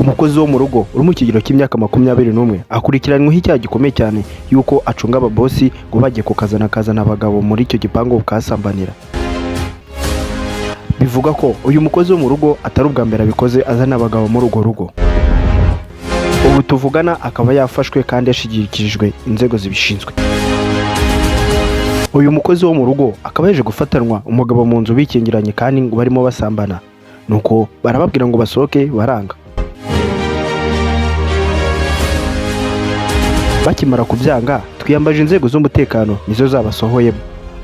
Umukozi wo mu rugo uri mu kigero cy'imyaka 21 akurikiranyweho icyaha gikomeye cyane y'uko acunga ababosi ngo bagiye kukazana akazana abagabo muri icyo gipangu bukahasambanira. Bivuga ko uyu mukozi wo mu rugo atari ubwa mbere abikoze, azana abagabo muri urwo rugo. Ubu tuvugana akaba yafashwe kandi yashyikirijwe inzego zibishinzwe. Uyu mukozi wo mu rugo akaba yaje gufatanwa umugabo mu nzu bikingiranye kandi ngo barimo basambana, nuko barababwira ngo basohoke, baranga. Bakimara kubyanga, twiyambaje inzego z'umutekano, nizo zabasohoyemo.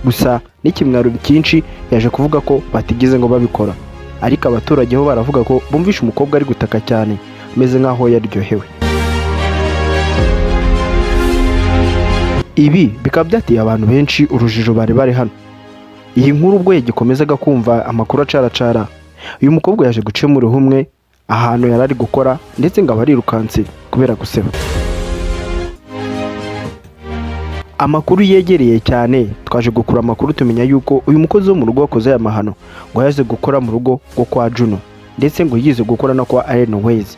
Gusa n'ikimwaro cyinshi, yaje kuvuga ko batigeze ngo babikora, ariko abaturage bo baravuga ko bumvishe umukobwa ari gutaka cyane ameze nk'aho yaryohewe. Ibi bikaba byateye abantu benshi urujijo bari bari hano. Iyi nkuru ubwo yagikomezaga kumva amakuru acaracara, uyu mukobwa yaje guca muri rumwe ahantu yari ari gukora, ndetse ngo aba arirukanse kubera guseba. Amakuru yegereye cyane, twaje gukura amakuru tumenya yuko uyu mukozi wo mu rugo wakoze aya mahano ngo yaje gukora mu rugo rwo kwa Juno, ndetse ngo yize gukora no kwa Allen Ways.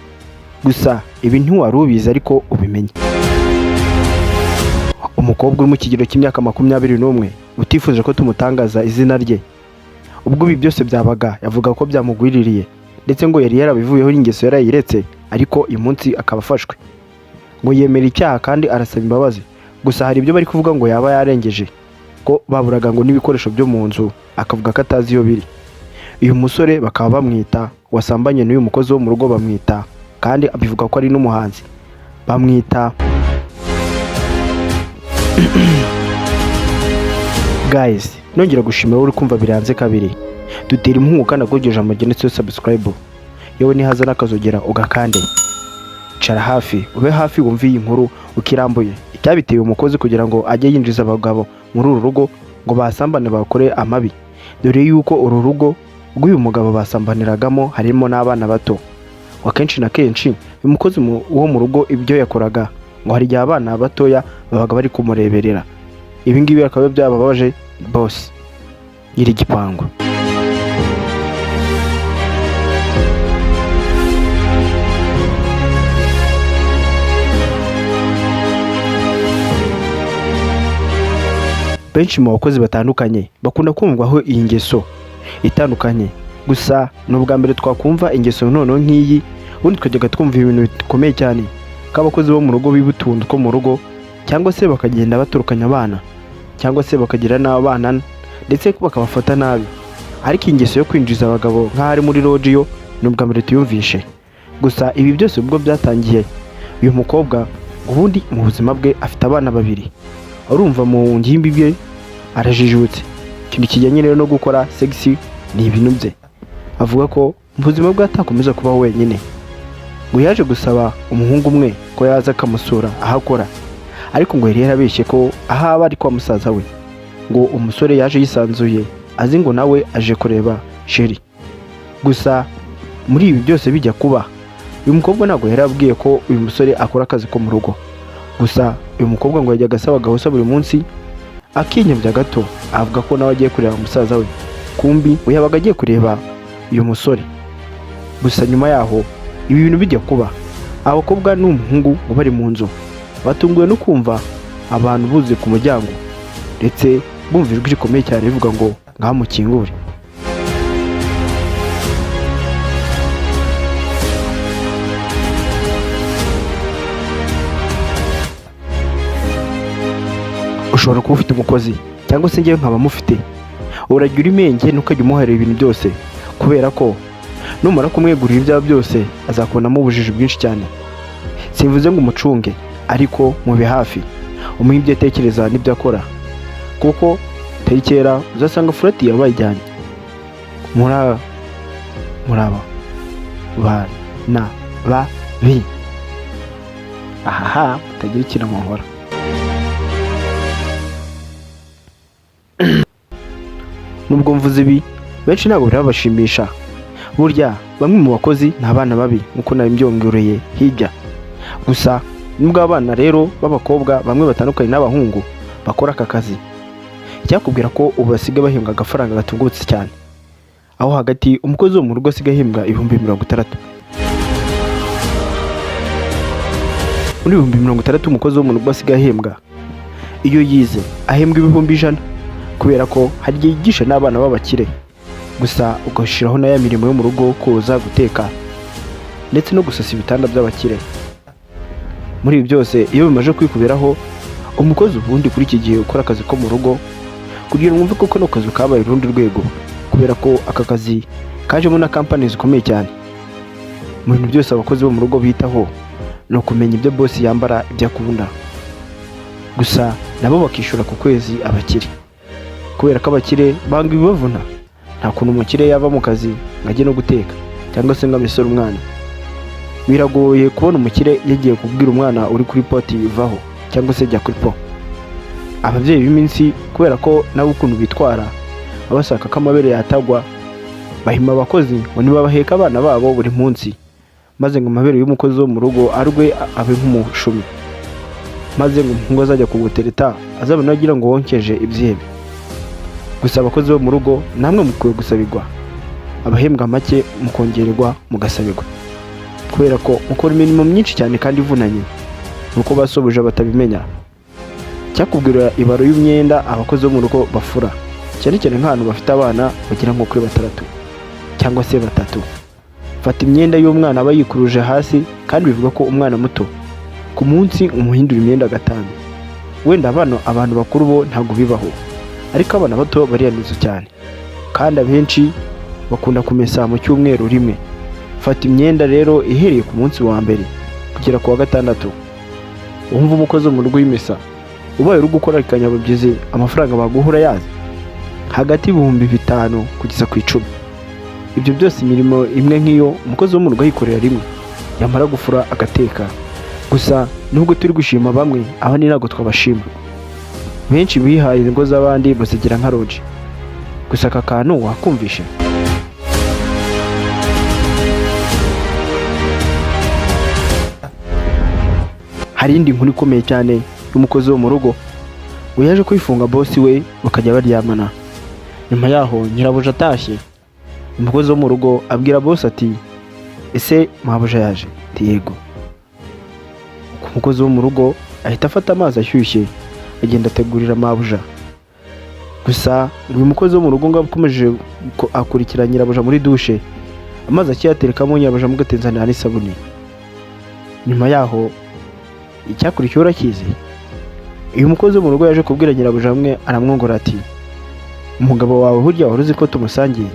Gusa ibi ntiwari ubizi, ariko ubimenye. Umukobwa uri mu kigero cy'imyaka 21 utifuje ko tumutangaza izina rye, ubwo ibi byose byabaga yavuga ko byamugwiririye, ndetse ngo yari yarabivuyeho n'ingeso yarayiretse, ariko uyu munsi akaba afashwe. Ngo yemera icyaha kandi arasaba imbabazi. Gusa hari ibyo bari kuvuga ngo yaba yarengeje, ko baburaga ngo n'ibikoresho byo mu nzu akavuga ko atazi iyo biri. Uyu musore bakaba bamwita, wasambanye n'uyu mukozi wo mu rugo bamwita, kandi abivuga ko ari n'umuhanzi, bamwita. Guys, nongera gushimira wowe uri kumva biranze kabiri, dutera inkunga kandi akogeje ijambo subscribe, yewe nihaza n'akazogera ugakande. Cara hafi, ube hafi, wumve iyi nkuru ukirambuye, icyabiteye umukozi kugira ngo ajye yinjiza abagabo muri uru rugo ngo basambane, bakore amabi, dore yuko uru rugo rw'uyu mugabo basambaniragamo harimo n'abana bato. Akenshi na kenshi uyu mukozi wo mu rugo ibyo yakoraga, ngo hari igihe abana batoya babaga bari kumureberera. Ibi ngibi bikaba byababaje boss nyiri igipangu. Benshi mu bakozi batandukanye bakunda kumvwaho iyi ngeso itandukanye, gusa ni ubwa mbere twakumva ingeso noneho nk'iyi. Ubundi twajyaga twumva ibintu bikomeye cyane ko abakozi bo mu rugo biba utuntu two mu rugo, cyangwa se bakagenda baturukanya abana, cyangwa se bakagira n'abana ndetse bakabafata nabi, ariko ingeso yo kwinjiza abagabo nk'aho ari muri lodge yo ni ubwa mbere tuyumvishe. Gusa ibi byose ubwo byatangiye, uyu mukobwa ubundi mu buzima bwe afite abana babiri, urumva mu ngimbi bwe arajijutse, ikintu kijyanye rero no gukora sex ni ibintu bye. Avuga ko mu buzima bwe atakomeza kubaho wenyine. Ngo yaje gusaba umuhungu umwe ko yaza akamusura aho akora, ariko ngo yari yarabeshye ko aho aba ari kwa musaza we. Ngo umusore yaje yisanzuye, azi ngo nawe aje kureba chérie. Gusa muri ibi byose bijya kuba, uyu mukobwa ntabwo yari abwiye ko uyu musore akora akazi ko mu rugo. Gusa uyu mukobwa ngo yajyaga asaba gahosa buri munsi, akinyabya gato avuga ko nawe agiye kureba musaza we, kumbi we yabaga agiye kureba uyu musore. Gusa nyuma yaho ibi bintu bijya kuba, abakobwa n'umuhungu ngo bari mu nzu batunguwe no kumva abantu buzuye ku muryango, ndetse bumva ijwi rikomeye cyane rivuga ngo ngaho mukingure. Ushobora kuba ufite umukozi, cyangwa se njyewe nkaba mufite, urajya uri menge ntukajya umuharira ibintu byose, kubera ko numara kumwegurira ibyawe byose azakubonamo ubujiji bwinshi cyane. Simvuze ngo umucunge, ariko mube hafi, umuhe ibyo atekereza n'ibyo akora, kuko tari kera uzasanga furati yabayijyanye. Muri aba bana babi ahaha mutagira ikintu muhora. Nubwo mvuze ibi, benshi ntabwo birabashimisha. Burya bamwe mu bakozi ni abana babi nk'uko nari mbyongereye hirya. Gusa nubwo abana rero b'abakobwa bamwe batandukanye n'abahungu bakora aka kazi, icyakubwira ko ubu basigaye bahembwa agafaranga gatungutse cyane, aho hagati umukozi wo mu rugo asigaye ahembwa 60,000. Muri 60,000 umukozi wo mu rugo asigaye ahembwa, iyo yize ahembwa 100,000, kubera ko hari igihe yigisha n'abana b'abakire. Gusa ugashyiraho na ya mirimo yo mu rugo, koza, guteka ndetse no gusasa ibitanda by'abakire. Muri ibi byose iyo bimaze kwikubiraho, umukozi ubundi kuri iki gihe ukora akazi ko mu rugo, kugira ngo wumve ko kano kazi kabaye urundi rwego, kubera ko aka kazi kajemo na kampani zikomeye cyane. Mu bintu byose abakozi bo mu rugo bitaho ni ukumenya ibyo boss yambara, ibyo akunda. Gusa nabo bakishyura ku kwezi abakire, kubera ko abakire banga ibibavuna. Nta kuntu umukire yava mu kazi ngo ajye no guteka cyangwa se ngo amesere umwana. Biragoye kubona umukire yagiye kubwira umwana uri kuri poti vaho cyangwa se jya kuri po. Ababyeyi b'iminsi, kubera ko nabo ukuntu bitwara baba bashaka ko amabere yatagwa, bahima abakozi ngo ntibabaheke abana babo buri munsi, maze ngo amabere y'umukozi wo mu rugo arwe abe nk'umushumi, maze ngo umuhungu azajya kugutereta azabona agira ngo wonkeje ibyihebe. Gusa abakozi bo mu rugo namwe mukwiye gusabirwa, abahembwa make mukongererwa, mugasabirwa, kubera ko mukora imirimo myinshi cyane kandi ivunanye, nuko basobuja batabimenya. Cyakubwira ibaro y'imyenda abakozi bo mu rugo bafura, cyane cyane nk'ahantu bafite abana bagera nko kuri batandatu cyangwa se batatu. Fata imyenda y'umwana aba yikuruje hasi, kandi bivuga ko umwana muto ku munsi umuhindura imyenda gatanu. Wenda abana, abantu bakuru bo ntabwo bibaho, ariko abana bato bariyanduza cyane, kandi abenshi bakunda kumesa mu cyumweru rimwe. Fata imyenda rero ihereye ku munsi wa mbere kugera ku wa gatandatu, wumva umukozi wo mu rugo uyimesa. Ubaye uri gukora ikanyabubyizi, amafaranga baguha urayazi, hagati y'5,000 kugeza ku 10. Ibyo byose, imirimo imwe nk'iyo umukozi wo mu rugo ayikorera rimwe, yamara gufura agateka. Gusa nubwo turi gushima bamwe, abandi ntabwo twabashima. Benshi bihaye ingo z'abandi bazigira nka lodge. Gusa aka kantu wakumvishe. Hari indi nkuru ikomeye cyane y'umukozi wo mu rugo ngo yaje kwifunga bosi we bakajya baryamana. Nyuma yaho nyirabuja atashye, umukozi wo mu rugo abwira bosi ati: "Ese mabuja yaje?" Ati: "Yego." Umukozi wo mu rugo ahita afata amazi ashyushye agenda ategurira mabuja. Gusa uyu mukozi wo mu rugo ngo akomeje akurikira nyirabuja muri dushe, amazi akiyaterekamo nyirabuja amugatenzanira n'isabune. Nyuma yaho icyakurikiyeho urakizi. Uyu mukozi wo mu rugo yaje kubwira nyirabuja hamwe, aramwongora ati: "Umugabo wawe burya wari uzi ko tumusangiye?"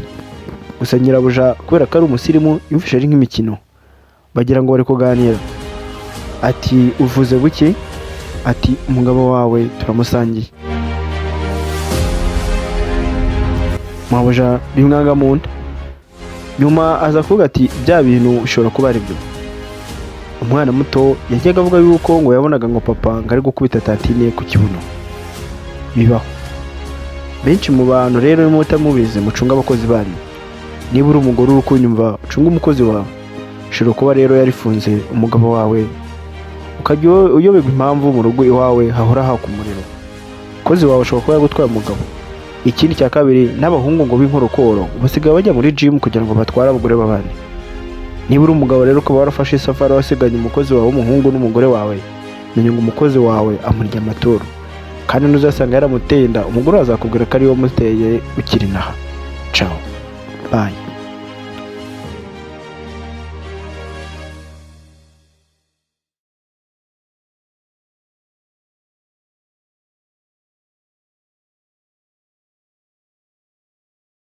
Gusa nyirabuja kubera ko ari umusirimu yumvise ari nk'imikino, bagira ngo bari kuganira. Ati: "Uvuze buke?" Ati: "Umugabo wawe turamusangiye." Mabuja bimwanga mu nda. Nyuma aza kuvuga ati: "Bya bintu bishobora kuba ari byo." Umwana muto yajyaga avuga yuko ngo yabonaga ngo papa ngo ari gukubita tantine ku kibuno. Bibaho benshi mu bantu rero mutamubizi, mucunge abakozi banyu. Niba uri umugore uri kunyumva, ucunge umukozi wawe. Ushobora kuba rero yarifunze umugabo wawe, ukajya uyoberwa impamvu mu rugo iwawe hahora haka umuriro. Umukozi wawe ashobora kuba yagutwaye umugabo. Ikindi cya kabiri, n'abahungu ngo b'inkorokoro basigaye bajya muri jimu kugira ngo batware abagore b'abandi. Niba uri umugabo rero ukaba warafashe isafari wasiganye umukozi wawe w'umuhungu n'umugore wawe, menya ngo umukozi wawe amurya amaturo, kandi ntuzasanga yaramuteye inda, umugore azakubwira ko ariwe wamuteye ukiri inaha. Ciao, bye.